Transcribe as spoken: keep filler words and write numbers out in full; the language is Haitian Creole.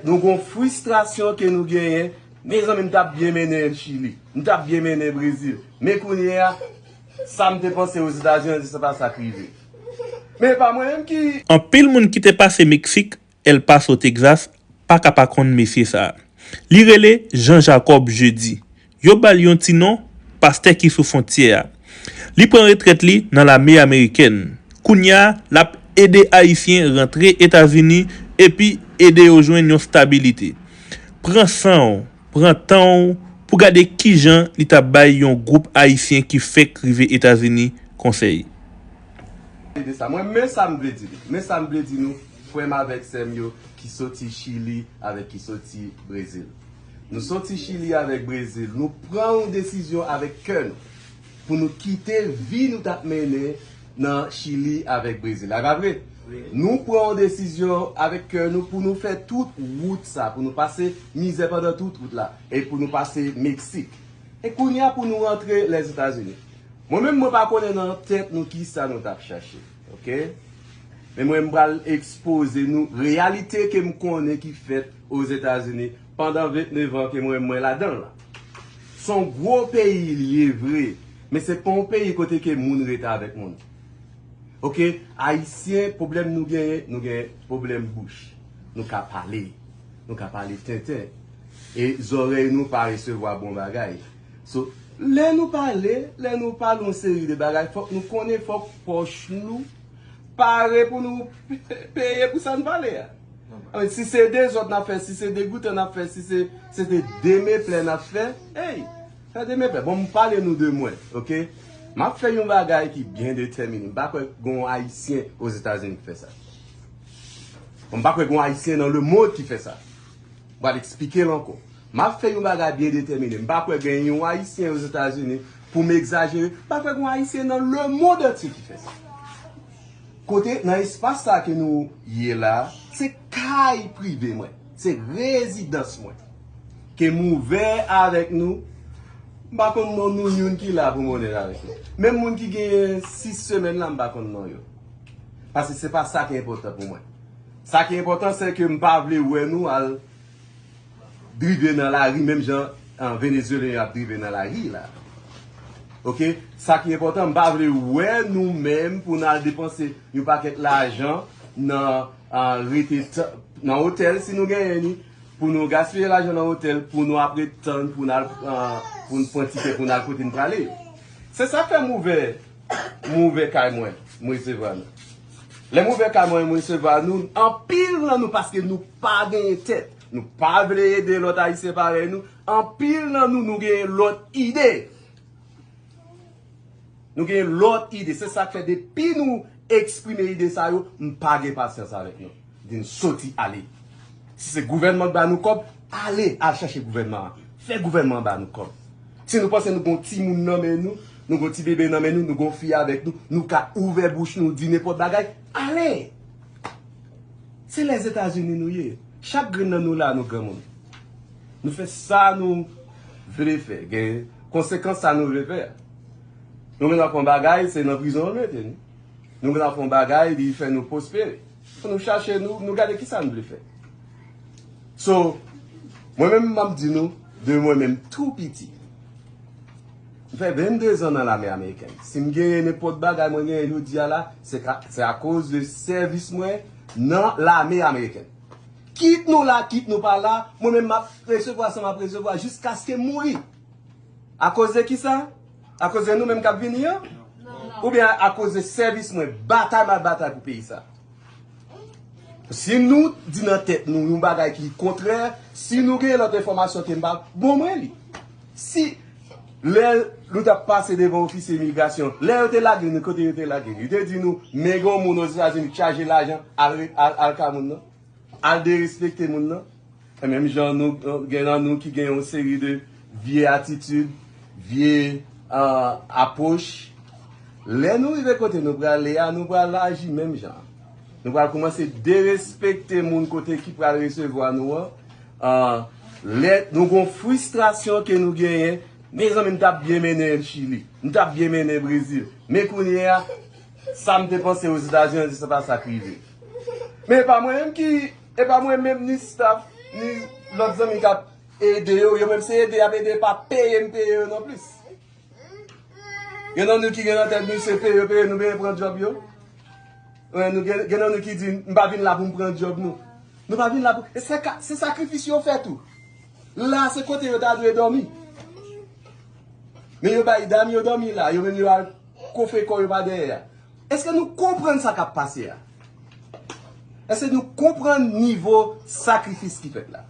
Nou gon fristrasyon ke nou genyen. Mezanmi, m t ap byen mennen Chili. M t ap byen mennen Brezil. Men kounye a, sa m te panse Ozetazini, se pa sa k rive. Men e pa mwen menm ki Anpil moun ki te pase Meksik, El Paso, Texas, pa ka pa konn mesye sa a. Li rele Jean Jacob Jeudi. Yo ba l yon ti non, pastè ki sou fwontyè a. Li pran retrèt li nan lame amerikèn. Kounye a, l ap ede Ayisyen rantre Etazini epi ede yo jwenn yon stabilite. Pran san w, pran tan w pou gade kijan li t ap bay yon gwoup Ayisyen ki fèk rive Etazini konsèy. Mwen, men sa m vle di nou. Men sa m vle di nou, frè m avèk sè m yo ki soti Chili avèk ki soti Brezil. Nou soti Chili avèk Brezil. Nou pran yon desizyon avèk kè nou pou nou kite vi nou t ap mennen nan Chili avèk Brezil. A pa vre? Nou pran yon desizyon avèk kè nou pou nou fè tout wout sa, pou nou pase mizè pandan tout wout la, e pou nou pase Meksik. E kounye a pou nou rantre Lèzetazini. Mwen menm, mwen pa konnen nan tèt nou kisa nou t ap chache, oke? Men mwen, m pral ekspoze nou reyalite ke m konnen ki fèt Ozetazini pandan venntenevan ke mwen, mwen ladan l la. Se yon gwo peyi li ye vre, men se pa yon peyi kote ke moun rete avèk moun. Oke, Ayisyen, pwoblèm nou genyen, nou genyen pwoblèm bouch. Nou ka pale, nou ka pale tenten. E zòrèy nou pa resevwa bon bagay. So, lè nou pale, lè nou pale yon seri de bagay, fòk nou konnen, fòk pòch nou pare pou nou peye pou sa n pale a. Anben, si se dezòd n ap fè, si se degoute n ap fè, si se, se te demeplè n ap fè, hey, fè demeplè. Bon, m pale nou de mwen, oke? M ap fè yon bagay ki byen detèmine. M pa kwè gon Ayisyen Ozetazini ki fè sa. Bon, m pa kwè gon Ayisyen nan lemonn ki fè sa. M pral eksplike l ankò. M ap fè yon bagay byen detèmine. M pa kwè gen yon Ayisyen Ozetazini, pou m egzajere, m pa kwè gon Ayisyen nan lemonn antye ki fè sa. Kote, nan espas sa ke nou ye la, se kay prive mwen, se rezidans mwen. Ke m ouvè avèk nou, m pa konn non nou youn ki la pou m onèt avèk nou. Menm moun ki genyen sis semèn la, m pa konn non yo. Paske se pa sa ki enpòtan pou mwen. Sa ki enpòtan, se ke m pa vle wè nou al drive nan lari, menm jan, an, Venezuelyen yo ap drive nan lari la. Oke? Sa ki enpòtan, m pa vle wè nou menm pou n al depanse yon pakèt lajan nan, an, rete t-, nan otèl si nou genyen li, pou nou gaspiye lajan nan otèl, pou nou ap ret tann, pou n al, an, pou n pran tikè, pou n al kote n prale. Se sa k fè m ouvè, m ouvè kay mwen, m resevwa nou. Lè m ouvè kay mwen, m resevwa nou, anpil nan nou, paske nou pa genyen tèt, nou pa vle ede lòt Ayisyen parèy nou, anpil nan nou, nou genyen lòt ide. Nou genyen lòt ide. Se sa k fè depi nou eksprime ide sa yo, m pa gen pasyans avèk nou. Di n soti ale. Si se gouvènman k ba nou kòb, ale, al chache gouvènman an. Fè gouvènman an ba nou kòb. Si nou panse nou gon timoun nan men nou, nou gon ti bebe nan men nou, nou gon fi avèk nou, nou ka ouvè bouch nou, di nenpòt bagay, ale! Se Lèzetazini nou ye. Chak grenn nan nou la, nou granmoun. Nou fè sa nou vle fè. Gen konsekans sa nou vle fè a. Nou gentan fè yon bagay, se nan prizon yo mete nou. Nou gentan fè yon bagay, li fè nou pwospere. Fò nou chache, nou, nou gade kisa nou vle fè. So, mwen menm, m ap di nou, de mwen menm tou piti. M fè vennde zan nan lame amerikèn. Si m genyen nenpòt bagay mwen genyen jodi a la, se ka, se akoz de sèvis mwen nan lame amerikèn. Kit nou la, kit nou pa la, mwen menm m ap resevwa sa m ap resevwa jiskaske m mouri. Akoz de kisa? Akoz de nou menm k ap vini an? Oubyen akoz de sèvis mwen, batay m al batay pou peyi sa? Si nou di nan tèt nou yon bagay ki kontrè, si nou gen lòt enfòmasyon ke m pa, bon, mwen li. Si lè nou t ap pase devan ofisye imigrasyon, lè yo te lage nou, kote yo te lage nou, yo te di nou, men gen yon moun Ozetazini ki chaje lajan, al, al, al ka moun nan, al derespekte moun nan. E menm jan nou, gen nan nou ki gen yon seri de vye atitid, vye, ah, apwòch. Lè nou rive kote nou prale a, nou pral aji menm jan. Nou pral kòmanse derespekte moun kote ki pral resevwa nou an. Ah, lè nou gon fristrasyon ke nou genyen, mezanmi, m t ap byen mennen Chili, m t ap byen mennen Brezil. Men kounye a, sa m te panse Ozetazini, se pa sa k rive. Men e pa mwen menm ki, e pa mwen menm ni staff ni lòt zanmi k ap ede yo, yo menm se ede y ap ede, pa peye m peye yo non plis. Gen nan nou ki gen nan tèt nou se peye yo peye nou, ben pran djòb yo. Wen, nou gen, gen nan nou ki di, "M pa vin la pou m pran djòb nou." Nou pa vin la pou, e se ka, se sakrifis yo fè tou. La se kote yo ta dwe dòmi. Men yo bay dam yo dòmi la, yo menm yo al kofe kò yo pa dèyè a. Èske nou konprann sa k ap pase a? Èske nou konprann nivo sakrifis ki fèt la?